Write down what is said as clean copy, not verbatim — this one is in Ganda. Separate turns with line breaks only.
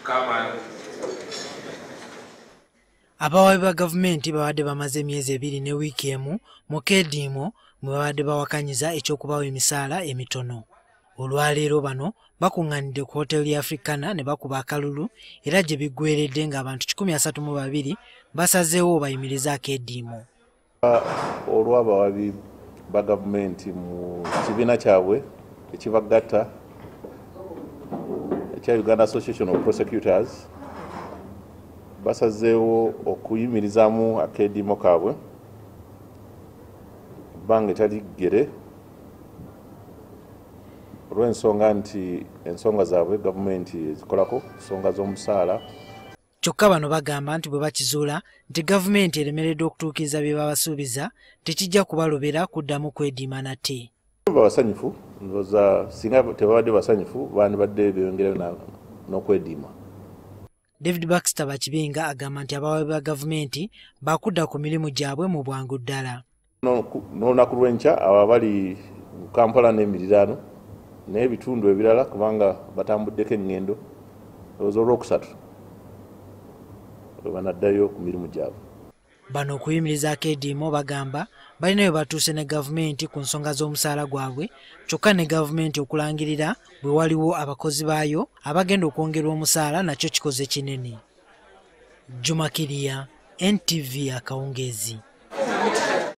Come and
Abawaabi ba gavumenti babadde bamaze emyezi 2 ne wiiki 1 mu keediimo mwe babadde bawakanyiza eky'okubawa emisaala emitono. Olwaleero bano bakuŋŋaanidde ku Hotel ya Africana ne bakuba akalulu era gye biggweeredde ng'abantu 132 basazeewo bayimirize akeediimo.
Olw'abawaabi ba gavumenti mu kibiina kyabwe ekibagatta ekya Uganda Association of Prosecutors basazeewo okuyimirizaamu akeediimo kaabwe ebbanga etali ggere olw'ensonga nti ensonga zaabwe gavumenti ezikolako ensonga z'omusaala.
Kyokka bano bagamba nti bwe bakizuula nti gavumenti eremereddwa okutuukiriza bye babasuubiza tekijja kubalobera kuddamu kwediima nate.
Basanyufu, ndowooza singa tebabadde basanyufu bandibadde beeyongerayo n'okwediima.
David Baxter Bakibinga agamba nti abawaabi ba gavumenti bakudda ku mirimu gyabwe mu bwangu ddala.
N'olunaku lw'enkya abo abali mu Kampala n'emiriraano n'ebitundu ebirala kubanga batambuddeko eŋŋendo, ndowooza olwokusatu banaddayo ku mirimu gyabwe.
Bano okuyimiriza akeediimo bagamba balina we batuuse ne gavumenti ku nsonga z'omusaala gwabwe, kyokka ne gavumenti okulangirira bwe waliwo abakozi baayo abagenda okwongerwa omusaala nakyo kikoze kinene. Juma Kiria, NTV akawungeezi.